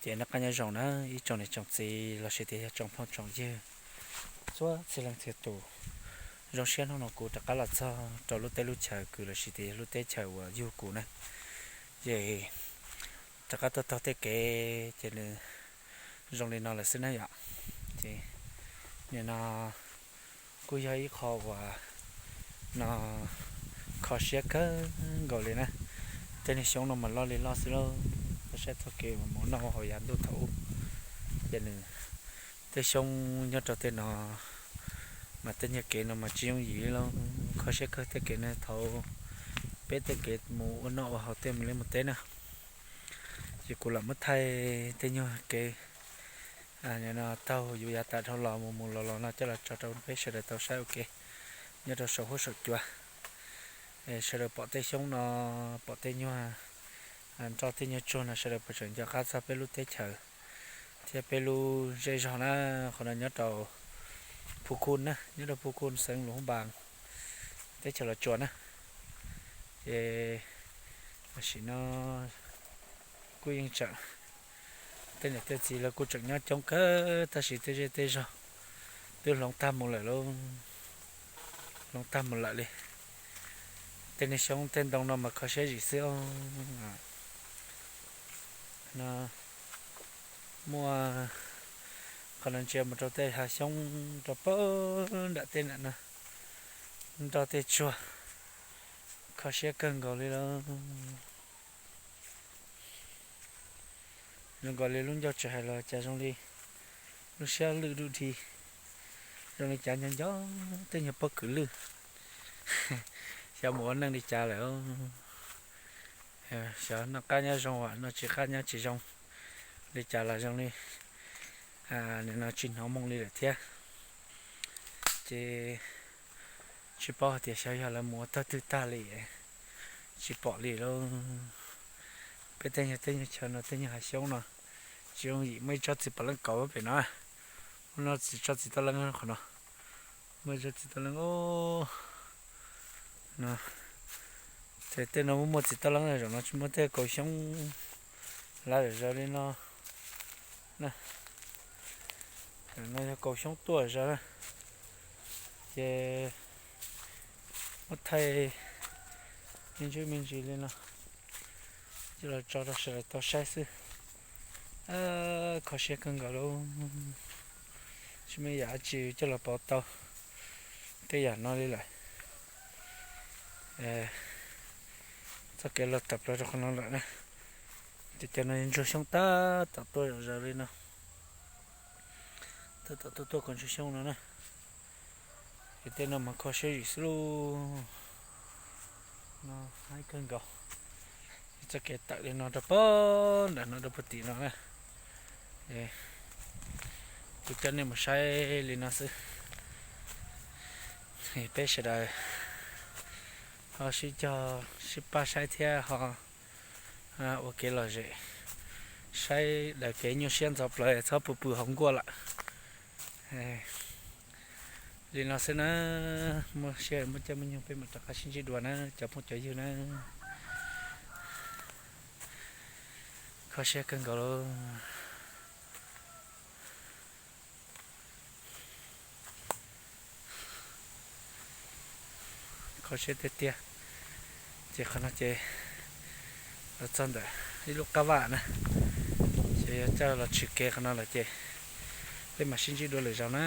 Ces noj qab nyob zoo na ib tsoom niam tsoom txiv lossis tias yog tsoom phooj tsoom ywg txhua txhia leej txhia tus. Zoo siab hnub no kuv rov qab los txog rau lub teb lub chaws kws lossis tias yog lub teb chaws uas yug kuv na. Ces rov qab tuaj taug tej kev ces nws zoo li no lawm xwb na yom. Ces nim no kuj yog ib qho uas no kho siab kawg nkaus li na. Tej niag xyoob no mas loj li loj xwb lauj, koj saib txoj kev mas mus noj hauv yav ntuj thaum ub. Ces nws tej xyoob nyob rau tej no mas tej nyuag kev no mas tsis yooj yim li lauj, kho siab kawg tej kev no thaum peb tej kev mus ua noj ua haus tej mus liaj mus teb na. Ces kuv lam muab thaij tej nyuag kev no taug yus yav tas dhau los mus mus los los no coj los tso rau peb sawv daws tau saib ua ke nyob rau saum huab saum cua. Sawv daws pom tej xyoob no, pom tej nyuag nroj tej nyuag tsuag no sawv daws puas tseem nco qab txog peb lub teb chaws thiab peb lub zej zog na. Qhov no nyob rau Phu Khun na, nyob rau Phu Khun xeev Luas Hub Npas, teb chaws Los Tsuas na. Ces tam sim no kuj yeej tseem, tej niam tej txiv lawv kuj tseem nyob coob kawg tab sis tej zej tej zog twb hloov tag mus lawm lauj, hloov tag mus lawm li. Tej niag xyoob tej ntoo no mas kho siab zim xwb. Muaj qhov no ntsia mus rau tej hav xyoob rau pab nram tej nram no, nroj tej tsuag, kho siab kawg nkaus li lauj. Zoo nkaus li lub ncauj tsis hais los cas zoo li lub siab lwj lub dhi, zoo li cas nco nco tej nyuag pob kws lwj. Xyov mus ua neej li cas lawm. Xyov noj qab nyob zoo, noj tsis qab nyob tsis zoo li cas los zoo li nim no tsis hnov moo li lawm thiab. Ces tsis paub hais tias xyov yog lawv mus ua tog twg tag li, tsis pom li lauj. Peb tej nyuag teb nyuag chaw no tej nyuag hav xyoob no tsis yooj yim. Muaj ib tsob txiv pom leej kauv pem no, muaj ib tsob txiv toj leeb qhov no, muaj ib tsob txiv toj leeb no. Ces tej no muaj muaj txiv toj leeb, zaum no tsis muaj tej kaus xyoob lawm zom zaws li no. No yog kaus xyoob tuaj zom zaws na. Ces muab thaij me ntsis me ntsis li no coj los tso rau sawv daws tau saib xwb. Kho siab kawg nkaus lauj. Tsis muaj yam dab tsi coj los pauv tau tej yam no li lawm. Txoj kev los tawm plaws rau qhov no lawm na. Ces cov no ntsuag xyoob tab tom tuaj zom zaws li no. Tab tom tuaj tuaj kom ntsuag xyoob no na. Ces tej no mas kho siab zim xwb lauj. No haib kawg nkaus. Txoj kev tawm li no rau pem nram no rau puag tim no na. Kuv coj nej mus saib li no xwb. Peb sawv daws ho sib cog sib pab saib thiab ho ua kev lom zem, saib daws kev nyuaj siab ntxhov plawv txhob pw pw hauv nkuaj lawm. Li no xwb na, muaj sij hawm muaj caij muaj nyoog peb mam rov qab sib ntsib dua na cov phooj cov ywg na. Kho siab kawg nkaus lauj. Kho siab tiag tiag. Ces qhov no ces los txog ntawm ib lub qab vaj na, ces yog coj los tshwm kev qhov no lawm ces peb mam sib ntsib dua lwm zaus na.